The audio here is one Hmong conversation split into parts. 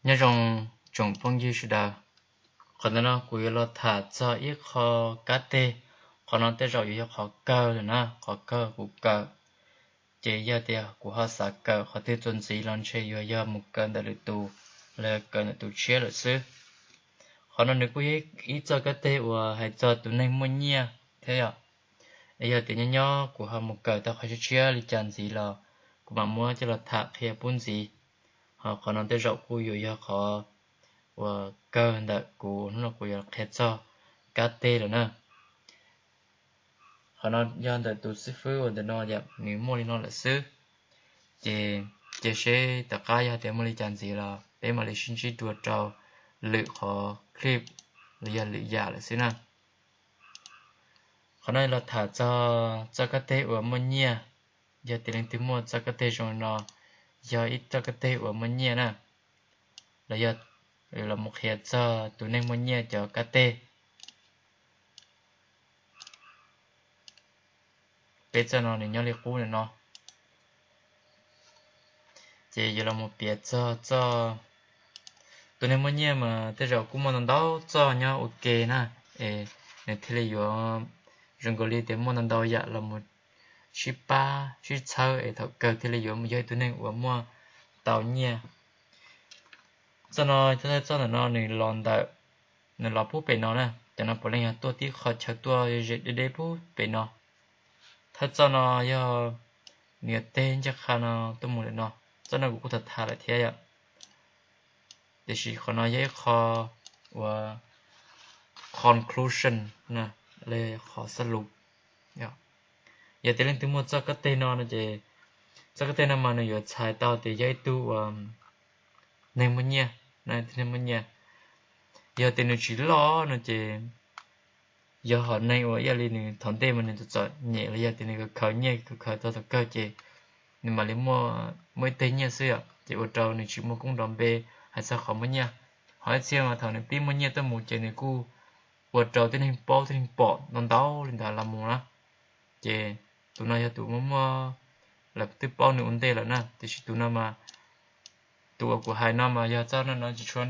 Nyob zoo tsoom phooj ywg sawv daws, qhov ntawm no kuv yuav los tham txog ib qho kab teg. Qhov no tej zaum yuav yog qhov kawg lawm na, qhov kawg kuv kawm. Ces yog tias kuv ho xav kawm qhov twg txuas ntxiv los ntshe yuav yog mus kawm ntawm lwm tus, los kawm ntawm tus tshiab lawm xwb. Qhov no nws kuj yog ib txoj kab teg uas hais txog tus neeg muaj nyiaj thiab yom. Es yog tias nyob nyob kuv ho mus kawm tau qhov tshiab tshiab li cas ntxiv los kuv mam muab coj los tham qhia pub ntxiv. Ho qhov no tej zaum kuj yuav yog qhov uas kawg ntawm kuv hnub no kuv yuav qhia txog kab teg lawm na. Qhov no yog ntawm tus xib fwb uas ntawm no yom, nws muaj li no lawm xwb. Ces cia seb tom qab yog tias muaj li cas ntxiv los peb mam li sib ntsib dua rau lwm qhov clip los yog lwm yam lawm xwb na. Qhov no los tham txog txoj kab teg uas muaj nyiaj. Yog tias leej twg muaj txoj kab teg zoo li no, yog ib txoj kab teg uas muaj nyiaj na, los yog los mus qhia txog tus neeg muaj nyiaj cov kab teg. Peb txoj no nws nyob li qub ntawm no. Ces yuav los mus piav txog txoj, tus neeg muaj nyiaj mas tej zaum kuj muaj ntau ntau txoj nyob ua ke na, es nws thiaj li yuav zoo nkaus li tias muaj ntau ntau yam los mus sib pab sib txhawb es thaum kawg thiaj li yuav mus yog ib tug neeg uas muaj tau nyiaj. Txoj no, thawj txoj ntawm no nws los ntawm, nws los pub pem no na, cov no puav leej yog tuaj tib qho chaw tuaj ze deb deb pub pem no. Thawj txoj no yog nws yog teg ncaj qha no tuaj mus lawm no. Txoj no kuv kuj tham tham lawm thiab yom. Tiam sis qhov no yog ib qho uas conclusion, qhov xab lus. Yog tias leej twg muaj txoj kab teg no no ces txoj kab teg no mas nws yuav txhais tau tias yog ib tug uas neeg muaj nyiaj, neeg muaj nyiaj. Yog tias nws tsis loj no ces yog hom neeg uas ib yam li nws thaum ntej mas nws txom txom nyem los yog tias nws khaws khaws nyiaj khaws khaws txog thaum kawg ces nws mam li muaj ib teg nyiaj xwb yom, ces ua rau nws tsis muaj koob nrov npe hais txog qhov muaj nyiaj. Ho ib txhia mas thaum nws pib muaj nyiaj tuaj mus ces nws kuj ua rau tib neeg paub tib neeg pom ntau ntau li ntawd los mus na. Ces tus no yog tus muaj muaj, lawv twb paub nws ua ntej lawm na, tiam sis tus no mas, tus uas kuv hais no mas yog txoj no no tsis tshua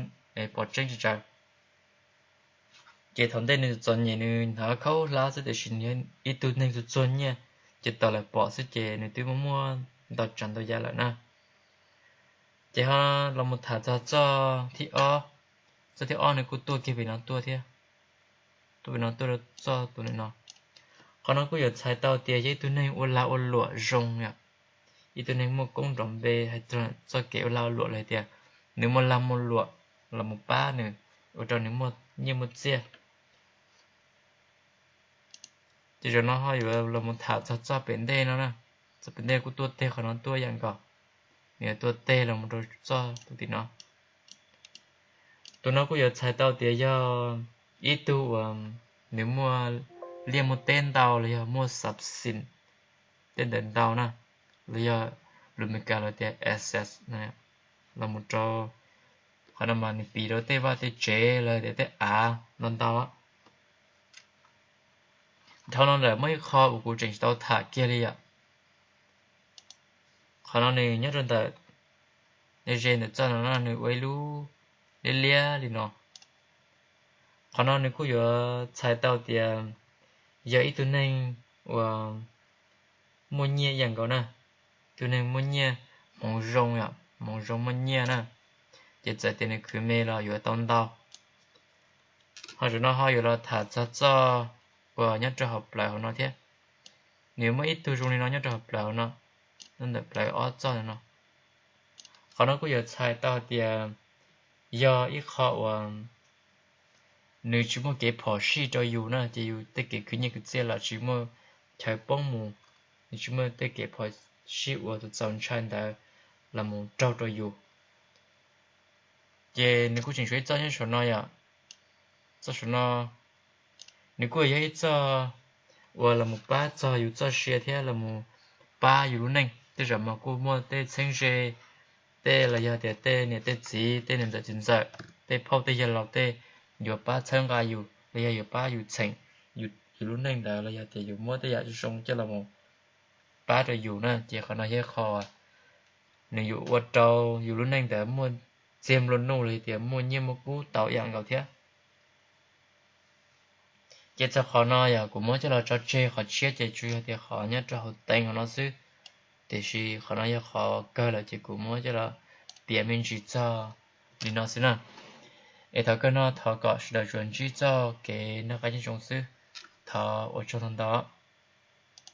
pom tseeb tsis tsawv. Ces thaum ntej nws txom nyem nws hnav khaub hlab xwb tiam sis nws yog ib tug neeg txuag txuag nyiaj, ces tau lawv pom xwb ces nws twb muaj muaj ntau tsav ntau yam lawm na. Ces ho los mus tham txog txoj thib ob. Txoj thib ob nws kuj tuaj kiag pem no tuaj thiab, tuaj pem no tuaj rau txoj tus no. Qhov no kuj yuav txhais tau tias yog ib tug neeg ua lag ua luam zoo yom, ib tug neeg muaj koob nrov npe hais txog txoj kev ua lag ua luam los hais tias nws muaj lag muaj luam los mus pab nws, ua rau nws muaj nyiaj muaj txiaj. Ces zaum no ho yuav los mus tham txog txoj pem ntej no na. Txoj pem ntej kuj tuaj teg qhov no tuaj ib yam nkaus, nws yuav tuaj teg los mus rau txoj tus tim no. Tus no kuj yuav txhais tau tias yog ib tug uas nws muaj liaj muaj teb ntau los yog muaj xab xis tej ntawd ntau na, los yog lus Meskas los tias assets na, los mus rau qhov no mas nws piv rau tej vaj tej tsev los tias tej av ntau ntau. Dhau no lawm muaj ib qho uas kuv tseem tsis tau tham kiag li yom. Qhov no nws nyob rau ntawm, ze ntawm txoj no no nws ua ib lub liab liab li no. Qhov no nws kuj yuav txhais tau tias yog ib tug neeg uas muaj nyiaj ib yam nkaus na, tus neeg muaj nyiaj, hmoov zoo yom, hmoov zoo muaj nyiaj na, ces txawm tias nws khwv me los yuav tau ntau. Ho zaum no ho yuav los tham txog txoj uas nyob rau hauv plawv hauv no thiab. Nws muaj ib tug zoo li no nyob rau hauv plawv hauv no, nyob ntawm plawv ob txoj no. Qhov no kuj yuav txhais tau hais tias yog ib qho uas nws tsis muaj kev phom sij rau yus na, ces yus tej kev khwv nyiaj khwv txiaj los tsis muaj chaw poob mus, nws tsis muaj tej kev phom sij uas txaus ntshai ntawd los mus raug rau yus. Ces nws kuj tseem tshuav ib txoj nyob saum no yom. Txoj saum no nws kuj yog ib txoj uas los mus pab txog yus txoj sia thiab los mus pab yus lub neej. Tej zaum mas kuj muaj tej txheeb ze, tej los yog tias tej niam tej txiv, tej niam ntxawm txiv ntxawm, tej phauj tej yawg laus tej yuav pab txhawb nqa yus los yog yuav pab yus txheem yus lub neej ntawd los yog tias yuav muab tej yam zoo coj los mus pab rau yus na. Ces qhov no yog qho nws yuav ua rau yus lub neej ntawd muaj txiag nplua nuj los tias muaj nyiaj muaj kub tau ib yam nkaus thiab. Ces txog qhov no yog kuv muab coj los tso tseg, qhov tshiab ces tsuas yog tias qhov nyob rau hauv teev hauv no xwb, tiam sis qhov no yog qhov kawg lawm ces kuv muab coj los piav me ntsis txog li no xwb na. Es thaum kawg no thov kom sawv daws tsuas ntsib txoj kev noj qab nyob zoo xwb. Thov ua tsaug ntau ntau.